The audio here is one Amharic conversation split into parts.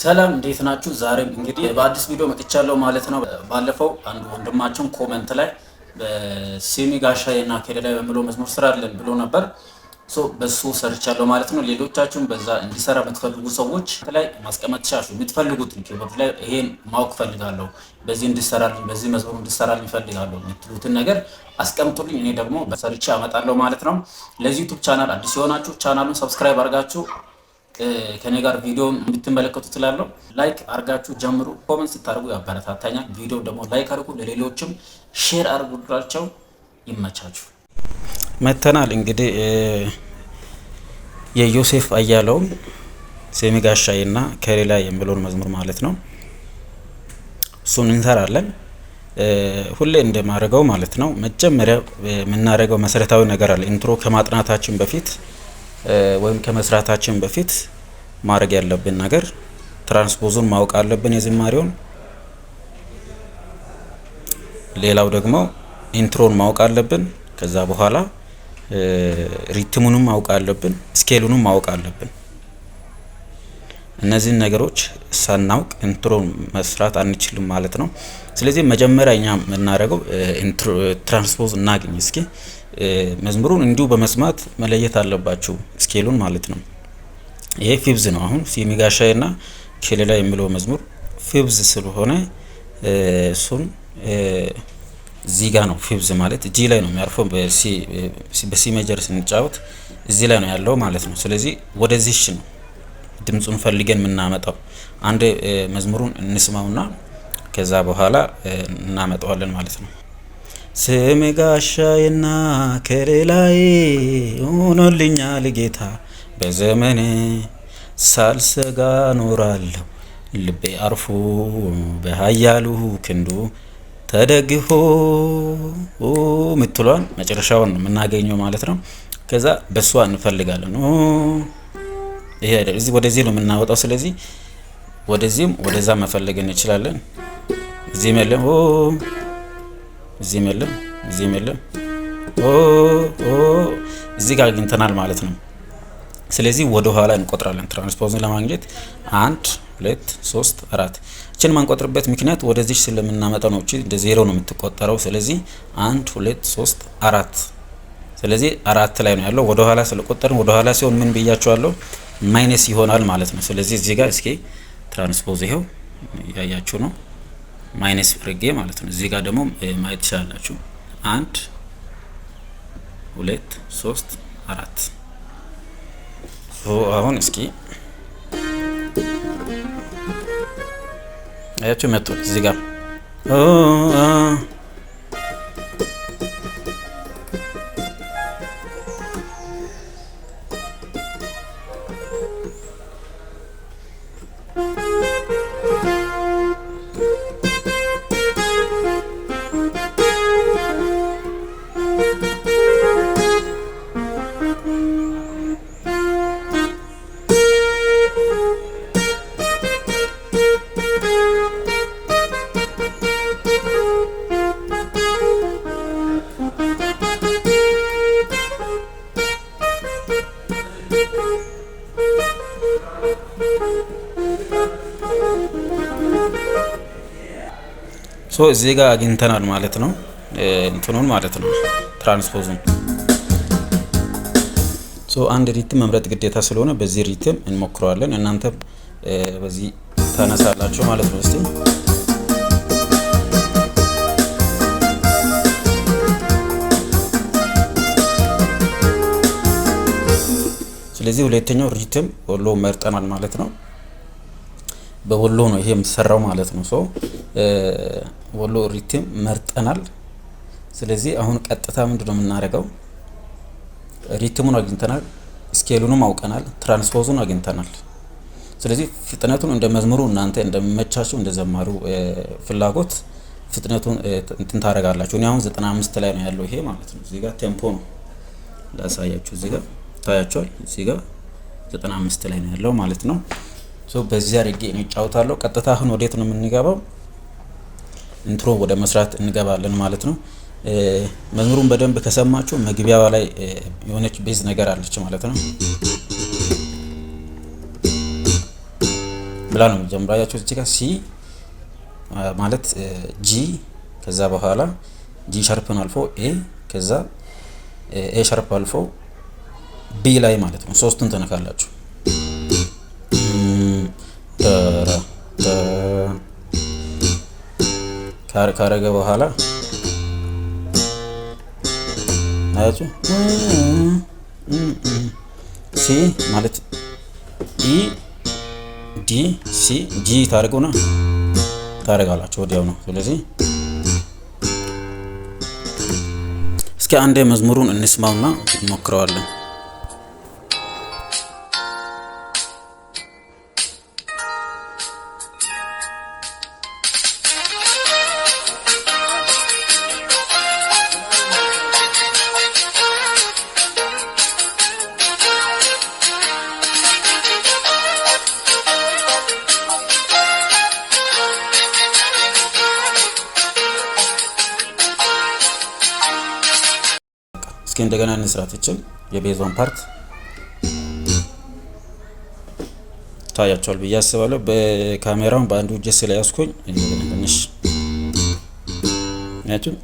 ሰላም እንዴት ናችሁ? ዛሬም እንግዲህ በአዲስ ቪዲዮ መጥቻለሁ ማለት ነው። ባለፈው አንድ ወንድማችን comment ላይ በስሜ ጋሻዬ እና ከለላዬ በሚለው መዝሙር ስራልን ብሎ ነበር። So በሱ ሰርቻለሁ ማለት ነው። ሌሎቻችሁም በዛ እንዲሰራ የምትፈልጉ ሰዎች ላይ ማስቀመጥ ትችላላችሁ። የምትፈልጉትን keyboard ላይ ይሄን ማወቅ ፈልጋለሁ፣ በዚህ እንዲሰራልኝ፣ በዚህ መዝሙር እንዲሰራልኝ እፈልጋለሁ የምትሉትን ነገር አስቀምጡልኝ። እኔ ደግሞ ሰርቼ አመጣለሁ ማለት ነው። ለዚህ YouTube channel አዲስ የሆናችሁ channel ኡን subscribe አድርጋችሁ ከኔ ጋር ቪዲዮ እንድትመለከቱ ትላለሁ። Like አድርጋችሁ ጀምሩ። Comment ስታደርጉ ያበረታታኛል። ቪዲዮ ደግሞ like አድርጉ፣ ለሌሎችም share አድርጉላቸው። ይመቻችሁ። መተናል እንግዲህ የዮሴፍ አያለውን ስሜ ጋሻዬና ከለላዬ የሚለውን መዝሙር ማለት ነው። እሱን እንሰራለን። ሁሌ እንደማደርገው ማለት ነው። መጀመሪያ የምናደርገው መሰረታዊ ነገር አለ። Intro ከማጥናታችን በፊት ወይም ከመስራታችን በፊት ማድረግ ያለብን ነገር transpose ኡን ማወቅ አለብን የዝማሬውን። ሌላው ደግሞ intro ን ማወቅ አለብን። ከዛ በኋላ rhythm ኡንም ማወቅ አለብን፣ scale ኡንም ማወቅ አለብን። እነዚህን ነገሮች ሳናውቅ intro ን መስራት አንችልም ማለት ነው። ስለዚህ መጀመሪያ እኛ የምናደርገው transpose እናግኝ እስኪ። መዝሙሩን እንዲሁ በመስማት መለየት አለባችሁ scale ኡን ማለት ነው። ይሄ fifth ነው። አሁን ስሜ ጋሻዬና ከለላዬ የሚለው መዝሙር fifth ስለሆነ እሱን እዚህ ጋ ነው። Fifth ማለት G ላይ ነው የሚያርፈው። በ C major ስንጫወት እዚህ ላይ ነው ያለው ማለት ነው። ስለዚህ ወደዚህ ነው ድምፁን ፈልገን የምናመጣው። አንድ መዝሙሩን እንስማውና ከዛ በኋላ እናመጣዋለን ማለት ነው። ስሜ ጋሻዬና ከለላዬ ሆኖልኛል ጌታ በዘመኔ፣ ሳልሰጋ ኖራለሁ ልቤ አርፎ በኃያሉ ክንዱ ተደግፎ ምትሏን መጨረሻውን ነው የምናገኘው ማለት ነው። ከዛ በሷ እንፈልጋለን። ይሄ እዚህ ወደዚህ ነው የምናወጣው። ስለዚህ ወደዚህም ወደዛ መፈለግ እንችላለን። እዚህም የለም፣ እዚህም የለም፣ እዚህም የለም። እዚህ ጋር አግኝተናል ማለት ነው። ስለዚህ ወደ ኋላ እንቆጥራለን transpose ን ለማግኘት 1 2 3 4። እችን ማንቆጥርበት ምክንያት ወደዚህ ስለምናመጣው ነው። እቺ እንደ ዜሮ ነው የምትቆጠረው። ስለዚህ 1 2 3 4። ስለዚህ 4 ላይ ነው ያለው። ወደ ኋላ ስለቆጠርን ወደ ኋላ ሲሆን ምን ብያቸዋለሁ? Minus ይሆናል ማለት ነው። ስለዚህ እዚህ ጋር እስኪ transpose ይኸው እያያችሁ ነው። Minus ፍርጌ ማለት ነው። እዚህ ጋር ደግሞ ማየት ትችላላችሁ። 1 2 3 4። አሁን እስኪ አያችሁ መጥቷል። እዚህ ጋር so እዚህ ጋር አግኝተናል ማለት ነው። እንትኑን ማለት ነው transpose ኡን። So አንድ rhythm መምረጥ ግዴታ ስለሆነ በዚህ rhythm እንሞክረዋለን። እናንተ በዚህ ታነሳላችሁ ማለት ነው። እስቲ ስለዚህ ሁለተኛው rhythm ወሎ መርጠናል ማለት ነው። በወሎ ነው ይሄ የሚሰራው ማለት ነው። So ወሎ rhythm መርጠናል። ስለዚህ አሁን ቀጥታ ምንድነው የምናደርገው? Rhythm ኡን አግኝተናል፣ scale ኡንም አውቀናል፣ transpose ኡን አግኝተናል። ስለዚህ ፍጥነቱን እንደ መዝሙሩ እናንተ እንደሚመቻችሁ እንደ ዘማሩ ፍላጎት ፍጥነቱን እንትን ታደርጋላችሁ። እኔ አሁን 95 ላይ ነው ያለው ይሄ ማለት ነው። እዚህ ጋር tempo ነው ላሳያችሁ። እዚህ ጋር ታያችኋል። እዚህ ጋር 95 ላይ ነው ያለው ማለት ነው። So በዚህ አድርጌ ነው እጫወታለሁ። ቀጥታ አሁን ወዴት ነው የምንገባው? Intro ወደ መስራት እንገባለን ማለት ነው። መዝሙሩን በደንብ ከሰማችሁ መግቢያዋ ላይ የሆነች bass ነገር አለች ማለት ነው። ብላ ነው የሚጀምረው። አያችሁ እዚህ ጋር C ማለት G፣ ከዛ በኋላ G sharp ን አልፎ A፣ ከዛ A sharp አልፎ B ላይ ማለት ነው። ሶስቱን ትነካላችሁ። ካረገ በኋላ አያችሁ C ማለት E D C G ታደርጉና ታደርጋላችሁ ወዲያው ነው። ስለዚህ እስኪ አንዴ መዝሙሩን እንስማውና እንሞክረዋለን። እስኪ እንደገና እንስራት። ይችል የ bass ኧን part ታያቸዋል ብዬ አስባለሁ። በካሜራውን በአንዱ እጄ ስለያዝኩኝ ትንሽ ያችሁ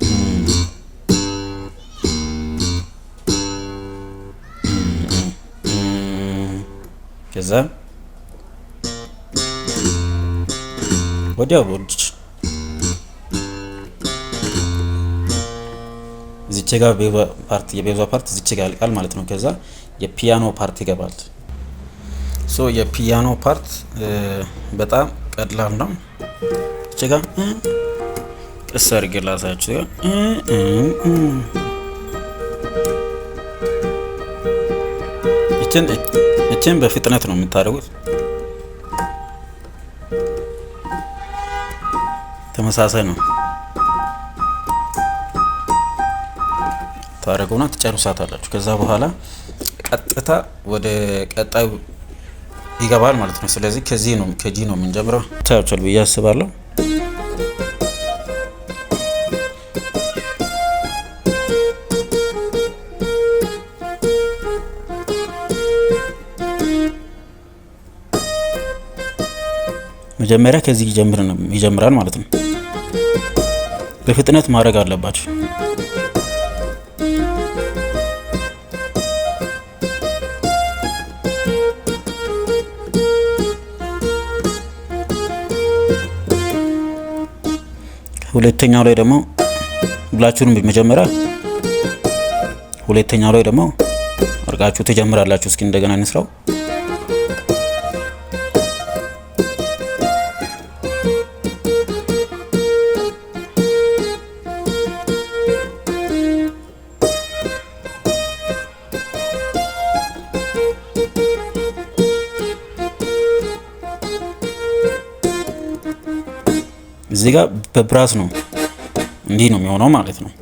ከዛ ወዲያው እዚች ጋር part የ bass ኧ part እዚች ጋር ያልቃል ማለት ነው። ከዛ የፒያኖ part ይገባል። So የፒያኖ part በጣም ቀላል ነው። እዚች ጋር ቀስ አድርጌ ላሳያችሁ። እችን በፍጥነት ነው የምታደርጉት። ተመሳሳይ ነው ታደርጉና ትጨርሳታላችሁ። ከዛ በኋላ ቀጥታ ወደ ቀጣዩ ይገባል ማለት ነው። ስለዚህ ከዚህ ነው ከ G ነው የምንጀምረው። ታያችኋል ብዬ አስባለሁ። መጀመሪያ ከዚህ ይጀምራል ማለት ነው። በፍጥነት ማድረግ አለባችሁ። ሁለተኛው ላይ ደግሞ ብላችሁን መጀመሪያ ሁለተኛው ላይ ደግሞ አርጋችሁ ትጀምራላችሁ። እስኪ እንደገና እንስራው። እዚህ ጋር በ brass ነው እንዲህ ነው የሚሆነው ማለት ነው።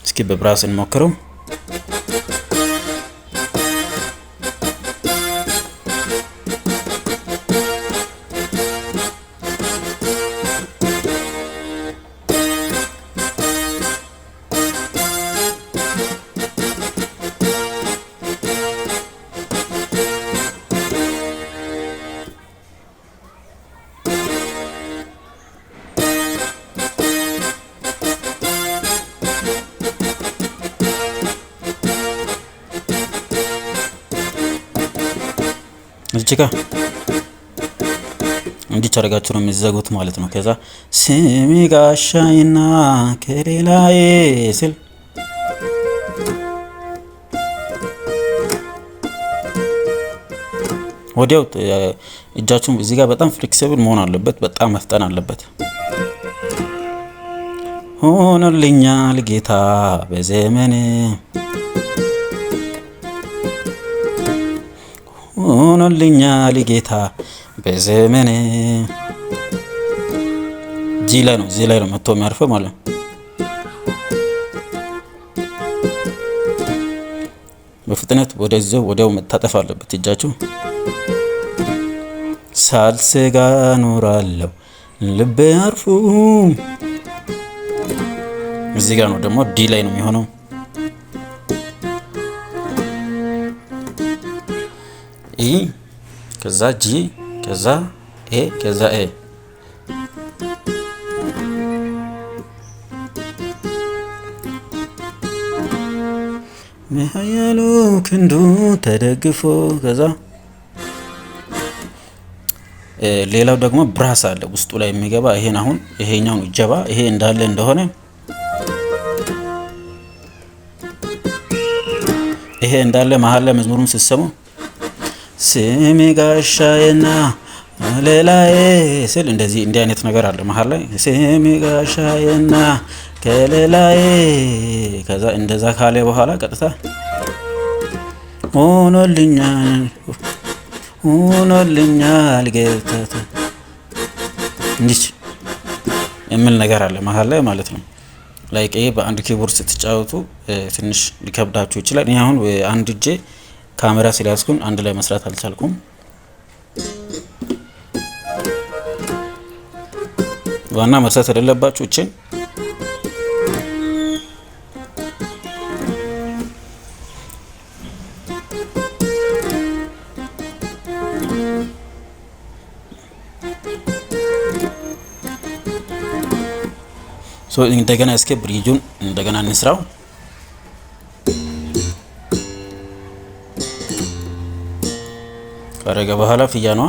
እስኪ በ brass እንሞክረው። እዚህ ጋር እንዲህ አድርጋችሁ ነው የሚዘጉት ማለት ነው። ከዛ ስሚ ጋሻዬና ከሌላዬ ስል ወዲያው እጃችሁን እዚህ ጋር በጣም flexible መሆን አለበት። በጣም መፍጠን አለበት። ሆኖልኛል ጌታ በዘመኔ ሆኖልኛል ጌታ በዘመኔ። G ላይ ነው እዚህ ላይ ነው መጥቶ የሚያርፈው ማለት ነው። በፍጥነት ወደዚያው ወዲያው መታጠፍ አለበት እጃችሁ። ሳልሰጋ እኖራለሁ ልቤ አርፎ። እዚህ ጋር ነው ደግሞ D ላይ ነው የሚሆነው። E ከዛ G ከዛ A ከዛ A በኃያሉ ክንዱ ተደግፎ ከዛ ሌላው ደግሞ brass አለ ውስጡ ላይ የሚገባ። ይሄን አሁን ይሄኛውን እጀባ ይሄ እንዳለ እንደሆነ ይሄ እንዳለ መሀል ላይ መዝሙሩን ስትሰሙ ስሚ ጋሻዬና ሌላዬ ስል እንደዚህ እንዲህ አይነት ነገር አለ መሀል ላይ ስሚ ጋሻዬና ከሌላዬ። ከዛ እንደዛ ካለ በኋላ ቀጥታ ሆኖልኛል ሆኖልኛል ጌታ እንዲች የሚል ነገር አለ መሀል ላይ ማለት ነው። Like ይሄ በአንድ keyboard ስትጫወቱ ትንሽ ሊከብዳችሁ ይችላል። እኔ አሁን አንድ እጄ ካሜራ ስለያዝኩኝ አንድ ላይ መስራት አልቻልኩም። ዋና መርሳት የሌለባችሁ እቺን እንደገና እስኪ bridge ኡን እንደገና እንስራው። ካረገ በኋላ ፒያኖዋ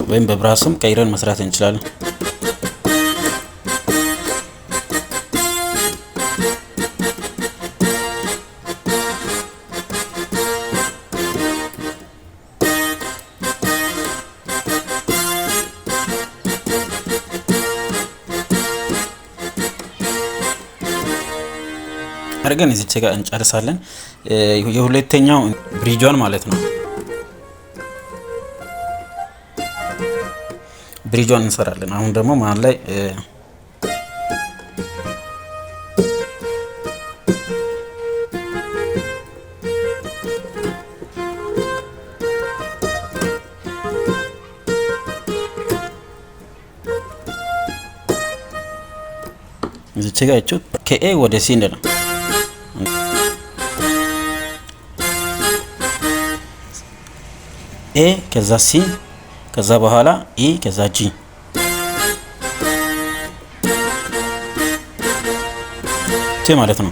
ወይም በ brass ም ቀይረን መስራት እንችላለን። አድርገን እዚች ጋር እንጨርሳለን። የሁለተኛው bridge ኧን ማለት ነው። Bridge ኧን እንሰራለን። አሁን ደግሞ መሀል ላይ እዚች ጋር ከ A ወደ C እንደነው A ከዛ C ከዛ በኋላ E ከዛ G ቲ ማለት ነው።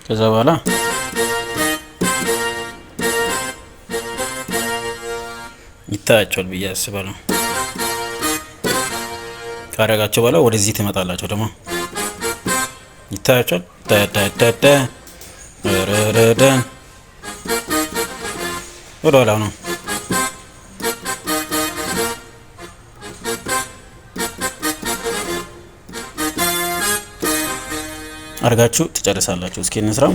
ከዛ በኋላ ይታያቸዋል ብዬ አስባለሁ። ካረጋቸው በኋላ ወደዚህ ትመጣላችሁ ደግሞ ይታያቸዋል። ዳዳዳዳ ረረዳ ወደ ኋላ ነው። አርጋችሁ ትጨርሳላችሁ። እስኪ እንስራው።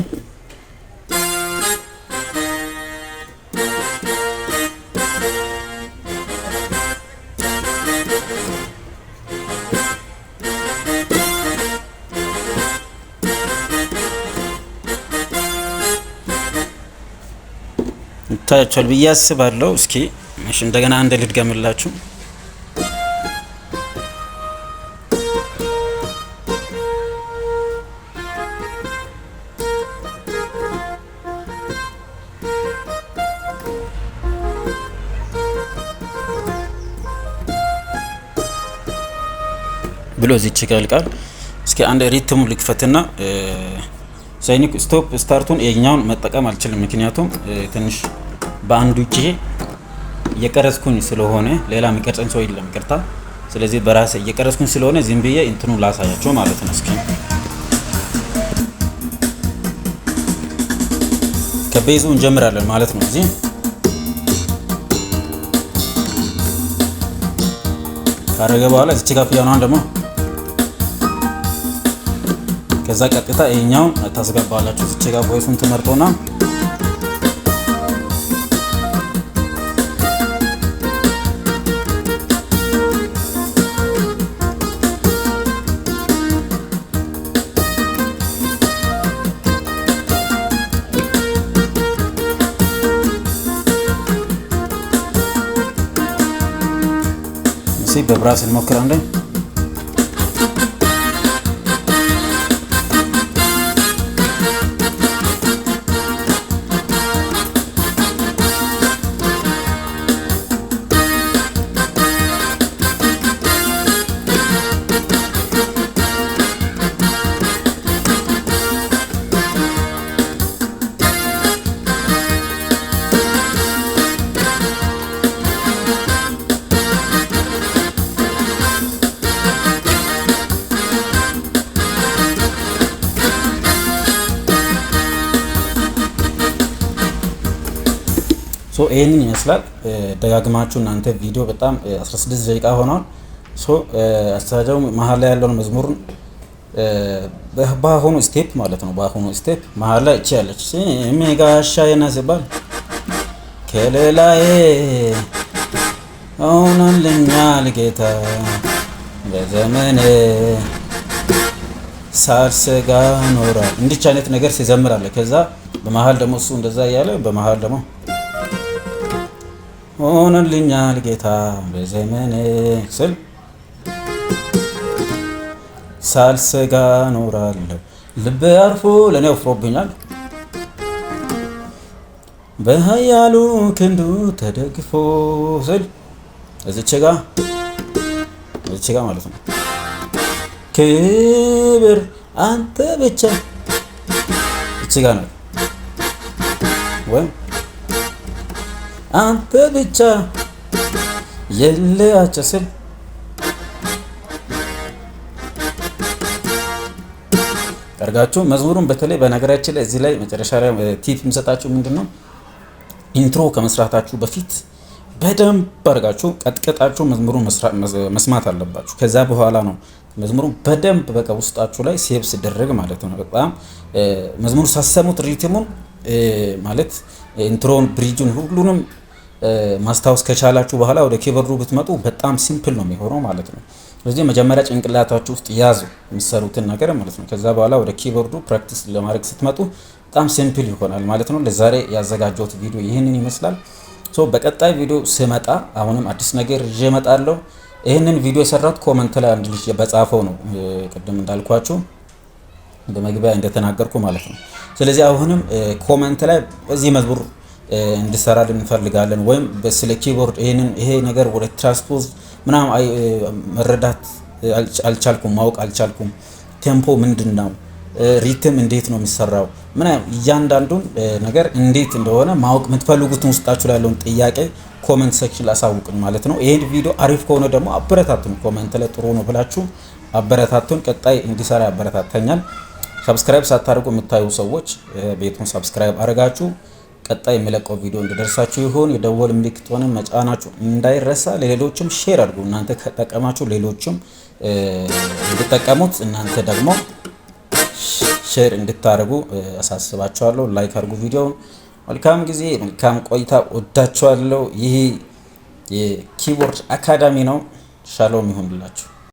ይታያችኋል ብዬ አስባለሁ። እስኪ እሺ እንደገና አንድ ልድገምላችሁ። ብሎ እዚች ጋር ያልቃል። እስኪ አንድ rhythm ኡ ልክፈትና ሳይኒክ stop start ኡን የኛውን መጠቀም አልችልም፣ ምክንያቱም ትንሽ በአንዱ እጄ እየቀረጽኩኝ ስለሆነ ሌላ የሚቀርጸኝ ሰው የለም፣ ይቅርታ። ስለዚህ በራሴ እየቀረጽኩኝ ስለሆነ ዝም ብዬ እንትኑ ላሳያችሁ ማለት ነው። እስኪ ከ bass ኡ እንጀምራለን ማለት ነው። እዚህ ካረገ በኋላ እዚች ጋር ፒያኖዋን ደግሞ ከዛ ቀጥታ ይሄኛውን ታስገባላችሁ። እዚች ጋር voice ኡን ትመርጦና እስኪ በ brass እንሞክር አንዴ። So ይሄንን ይመስላል። ደጋግማችሁ እናንተ ቪዲዮ በጣም 16 ደቂቃ ሆኗል። So አስተዳደሩ መሀል ላይ ያለውን መዝሙሩን በአሁኑ step ማለት ነው። በአሁኑ step መሀል ላይ እቺ ያለች ስሚ ጋሻዬ ነህ ሲባል ከለላዬ ሆኖልኛል ጌታ በዘመኔ ሳልሰጋ ኖራ እንዲች አይነት ነገር ሲዘምር አለ። ከዛ በመሀል ደግሞ እሱ እንደዛ እያለ በመሀል ደግሞ ሆኖልኛል ጌታ በዘመኔ ስል ሳልሰጋ ኖራለሁ ልቤ አርፎ ለእኔ ወፍሮብኛል በኃያሉ ክንዱ ተደግፎ ስል እዚች ጋ ማለት ነው። ክብር አንተ ብቻ እቺ ጋ ነው ወይም አንተ ብቻ የለያቸ ስል አድርጋችሁ መዝሙሩን በተለይ በነገራችን ላይ እዚህ ላይ መጨረሻ ላይ tip የምሰጣችሁ ምንድን ነው፣ intro ከመስራታችሁ በፊት በደንብ አድርጋችሁ ቀጥቅጣችሁ መዝሙሩን መስማት አለባችሁ። ከዛ በኋላ ነው መዝሙሩን በደንብ በቃ ውስጣችሁ ላይ save ሲደረግ ማለት ነው። በጣም መዝሙሩ ሳሰሙት rhythm ኡን ማለት intro ን፣ bridge ኡን ሁሉንም ማስታወስ ከቻላችሁ በኋላ ወደ keyboard ኡ ብትመጡ በጣም simple ነው የሚሆነው ማለት ነው። ስለዚህ መጀመሪያ ጭንቅላታችሁ ውስጥ ያዙ የሚሰሩትን ነገር ማለት ነው። ከዛ በኋላ ወደ keyboard ኡ practice ለማድረግ ስትመጡ በጣም simple ይሆናል ማለት ነው። ለዛሬ ያዘጋጀሁት ቪዲዮ ይህንን ይመስላል። So በቀጣይ ቪዲዮ ስመጣ አሁንም አዲስ ነገር ይዤ እመጣለሁ። ይህንን ቪዲዮ የሰራሁት comment ላይ አንድ ልጅ በጻፈው ነው፣ ቅድም እንዳልኳችሁ በመግቢያ እንደተናገርኩ ማለት ነው። ስለዚህ አሁንም comment ላይ በዚህ መዝሙር እንድሰራልን እንፈልጋለን ወይም ስለ keyboard ይሄንን ይሄ ነገር ወደ transpose ምናምን መረዳት አልቻልኩም፣ ማወቅ አልቻልኩም፣ tempo ምንድን ነው፣ rhythm እንዴት ነው የሚሰራው፣ ምናምን እያንዳንዱን ነገር እንዴት እንደሆነ ማወቅ የምትፈልጉትን ውስጣችሁ ላይ ያለውን ጥያቄ comment section ላይ አሳውቁኝ ማለት ነው። ይሄን ቪዲዮ አሪፍ ከሆነ ደግሞ አበረታቱን፣ comment ላይ ጥሩ ነው ብላችሁ አበረታቱን። ቀጣይ እንዲሰራ ያበረታተኛል። Subscribe ሳታደርጉ የምታዩ ሰዎች ቤቱን subscribe አድርጋችሁ ቀጣይ የሚለቀው ቪዲዮ እንዲደርሳችሁ ይሁን። የደወል ምልክቱንም መጫናችሁ እንዳይረሳ። ለሌሎችም share አድርጉ። እናንተ ከጠቀማችሁ ሌሎችም እንዲጠቀሙት እናንተ ደግሞ share እንድታደርጉ አሳስባችኋለሁ። Like አድርጉ ቪዲዮውን። መልካም ጊዜ፣ መልካም ቆይታ። ወዳችኋለሁ። ይህ የ Keyboard Academy ነው። ሻሎም ይሁንላችሁ።